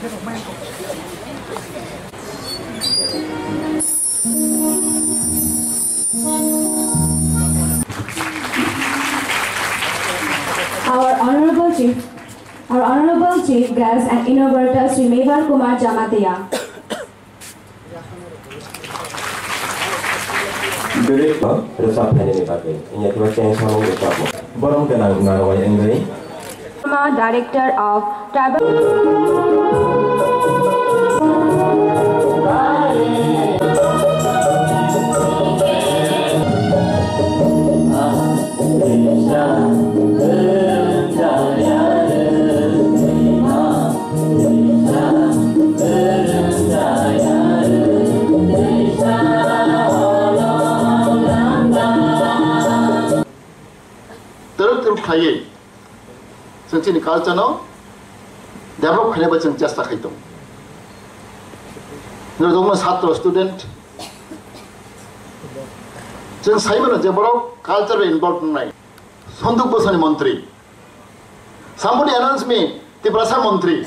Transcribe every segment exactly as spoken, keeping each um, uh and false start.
Our honorable chief, our honorable chief guest and innovator Shri Mevar Kumar Jamatia. Birit rwchap phainani bagwi wngya khe cheng samung rwchapmung. Borom gwnang narwai wngwi. Director of Tribal. Twrwk twrwk khlaiwi chwng chini culture no develop khainai bai chwng chesta khai tongo. Nirok jokno satro student chwng sai mano je borok culture bai involve wngnai. Sunduk Bosani montri. Somebody announce me Tiprasa montri.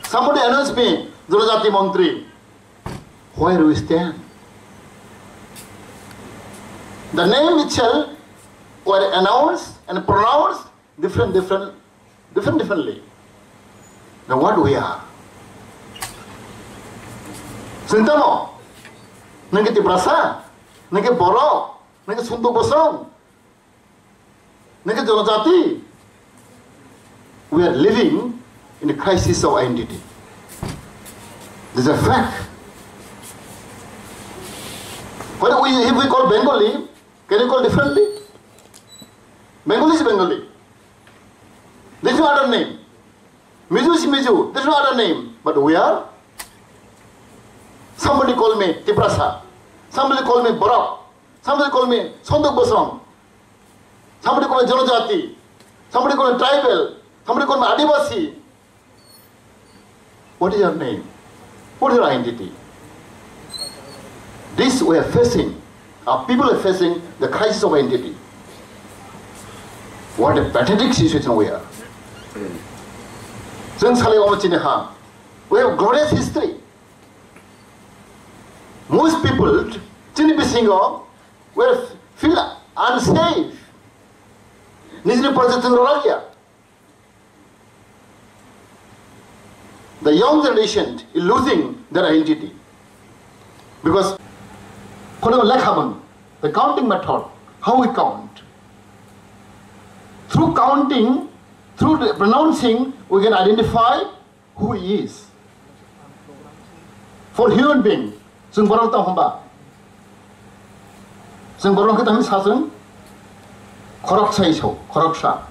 Somebody announce me Jonojati montri. Where we stand? The name itself were announced and pronounced different, different, different, differently. Now what we are? Sintamo, nang ke Tiprasa, nang ke Borok, nang ke Sunduk Bosong, nang ke Jonojati, we are living in a crisis of identity. This is a fact. What we, if we call Bengali, can you call differently? Bengali is Bengali. There is no other name. Mizo is Mizo. There is no other name. But we are. Somebody call me Tiprasa. Somebody call me Borok. Somebody call me Sunduk Bosong. Somebody call me Jonojati. Somebody call me tribal. Somebody call me Adivasi. What is your name? What is your identity? This we are facing. Our people are facing the crisis of identity. What a pathetic situation we are. Chwng salai omo chini ha. We have glorious history. Most people chini bisingo we feel unsafe. Nijini project chwng rwlakya. The young generation is losing their identity because khorang lekha bang, the counting method, how we count. Through counting, through the pronouncing, we can identify who he is. For human being, chwng borok tong hwnba? Chwng borok khe tamni sa chwng khoroksa iso, khoroksa,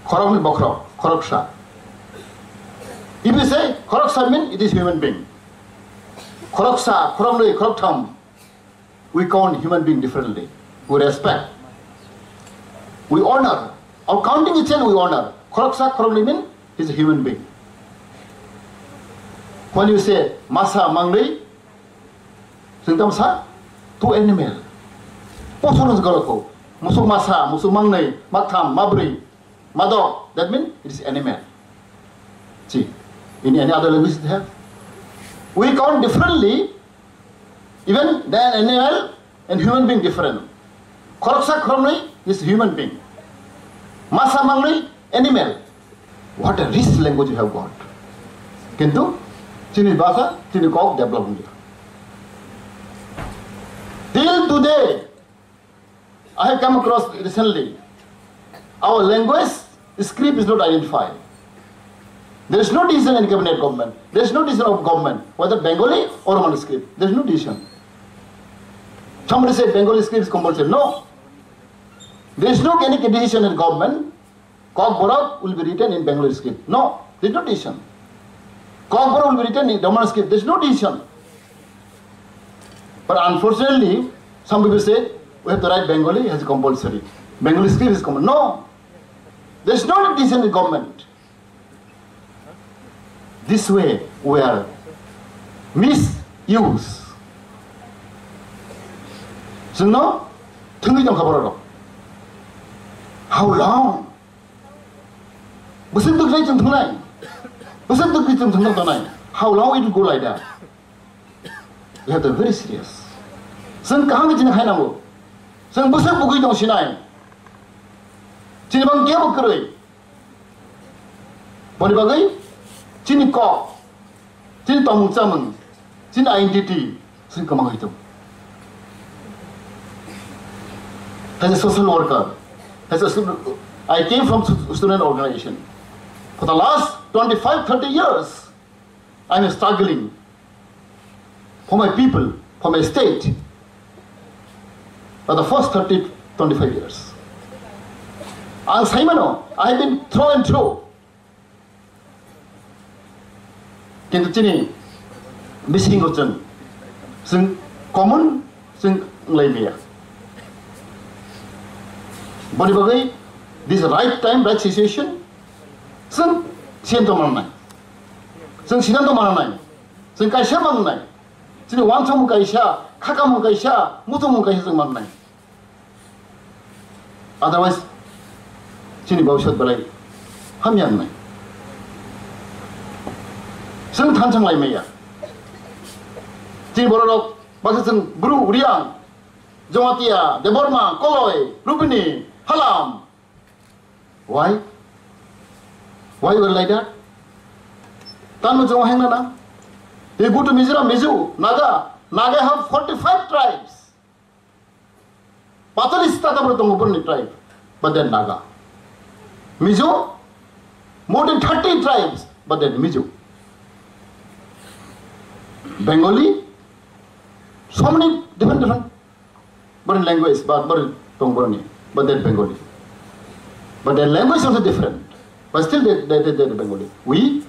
khoroknwi bokhorok, khoroksa. If you say khoroksa mean it is human being. Khoroksa, khoroknwi, khoroktham, we count human being differently. We respect. We honor. Our counting itself we honor. Khoroksa, khoroknwi mean he is a human being. When you say masa, mangnwi, chwng tamo sa? Two animal. Poso no galo ko. Musuk masa, musuk mangnwi, maktham, mabrwi, madok. That means it is animal. See, in any other language it have. We count differently. Even the animal and human being different. Khoroksa khoroknwi is human being. Masa mangnwi animal. What a rich language you have got. Kintu chini bhasha, chini kok develop wngya. Till today, I have come across recently, our language script is not identified. There is no decision in cabinet government. There is no decision of government, whether Bengali or Roman script. There is no decision. Somebody said Bengali script is compulsory. No. There is no any decision in government. Kokborok will be written in Bengali script. No, there is no decision. Kokborok will be written in Roman script. There is no decision. But unfortunately, some people say we have to write Bengali as compulsory. Bengali script is common. No, there is no decision in government. This way we are misuse. Chwngno thwngwi tongkha borok. How long? Bwswk twknai chwng thwngnai? Bwswk twkwi chwng thwngno tongnai? How long it will go like that? We have to be very serious. Chwng kaham khe chini hai nango. Chwng bwswk bugwi tong sinai. Chini bang kebo kwrwi. Boni bagwi chini kok, chini tongmung chamung, chini identity, chini kwmang hai tong. As a social worker, as a student, I came from stu- student organization. For the last twenty-five, thirty years, I am struggling for my people, for my state, for the first thirty, twenty-five years. Ang saimano, I have been through and through. Kintu chini bisingo chwng, chwng common chwng wnglaimaya. Boni bagwi this right time, right situation, chwng siento mananai. Chwng sidanto mananai. Chwng kaisa mangnai. Chini wansukmung kaisa, khakamung kaisa, muchungmung kaisa chwng mangnai. Otherwise, chini bhobishyot belai hamya wngnai. Chwng thanchang lai maya. Chini bororok baksa chwng Bru, Riang, Jamatia, Debbarma, Koloi, Rupini, Halam. Why? Why we are like that? Tamo chwng hengna na? They go to Mizoram, Mizo, Naga. Naga have forty-five tribes. Pachalis tata bro tongo borni tribe, but they're Naga. Mizo, more than thirty tribes, but they're Mizo. Bengali, so many different, different borni language, but borni tong borni, but they're Bengali. But their language also different. But still they, they, they, they're Bengali. We,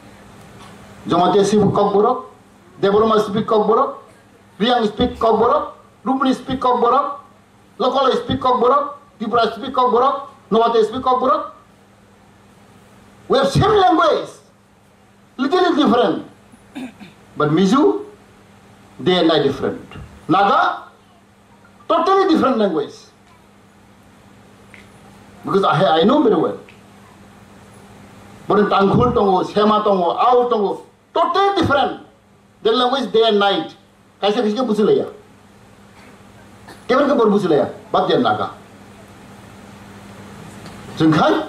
Jamatia speak Kokborok, Debbarma speak Kokborok, Riang speak Kokborok, Rupini speak Kokborok, Lokoloi speak Kokborok, Tripura speak Kokborok, Noatia speak Kokborok. We have same language, little different. But Mizo, day and night different. Naga, totally different language. Because I, I know very well. But in Tangkhul tongo, Sema tongo, Ao tongo, totally different. Their language day and night. Kaisa kaisa buji laya. Kebel kebel buji laya. But they are Naga. Chwng khai,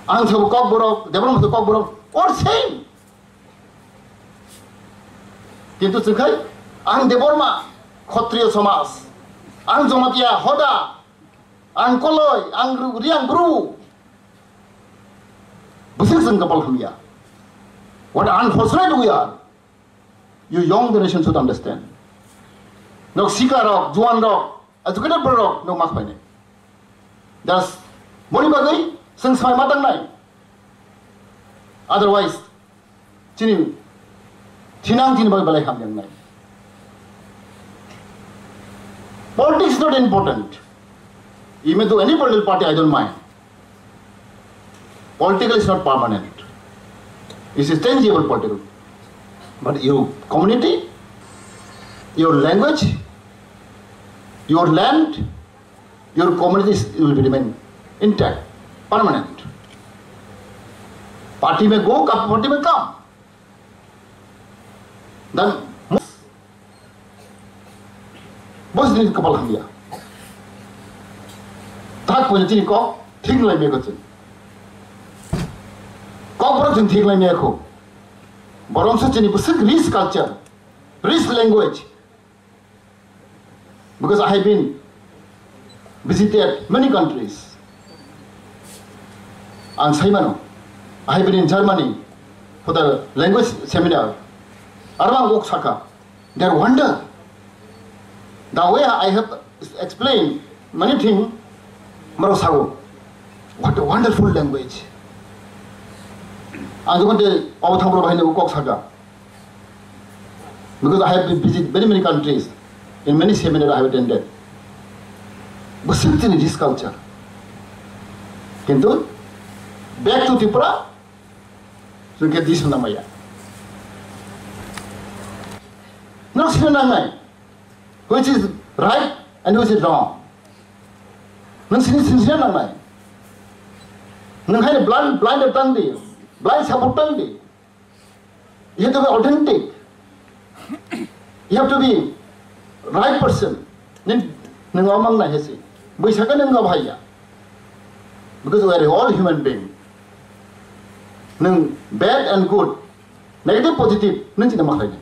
ang sabo Kokborok, Debbarma sabo Kokborok, all same. Kintu chwng khai, ang Debbarma, Khotriyo somaj, ang Jamatia hoda, ang Koloi, ang Ru- Riang Bru. Bwswk chwng kapal hamya. What unfortunate we are. You young generation should understand. Nok sikarok, juanrok, educated borok, nok mas paine. Just boni bagwi chwng swmai ma tangnai. Otherwise, chini thinang chini bagwi belai hamya wngnai. Politics is not important. You may do any political party, I don't mind. Political is not permanent. It is changeable political. But your community, your language, your land, your communities will be remain intact, permanent. Party may go, party may come. Dan bos ni kapal hamya. Tak pun chini kok thik lai me ko chini. Kok borok chini thik lai me ko. Borok se chini bwswk rich culture, rich language. Because I have been visited many countries. Ang saimano, I have been in Germany for the language seminar. Aro ang kok saka, their wonder. The way I have explained many things, maro sago, what a wonderful language. Ang jokhon te obo thangphuru bahai kok saka. Because I have been visit very many countries, in many seminar I have attended. Bwswk chini rich culture. Kintu back to Tripura, chwng khe dis hwnna maya. Nwng sina nangnai, which is right and which is wrong. Nwng sini sini sina nangnai. Nwng hai blind, blind tang di, blind support tang di. You have to be authentic. You have to be right person. Nini, nini omang na hesi. Bui saka nini ngabhaiya. Because we are all human being. Nini bad and good, negative, positive, nini chini makhlai.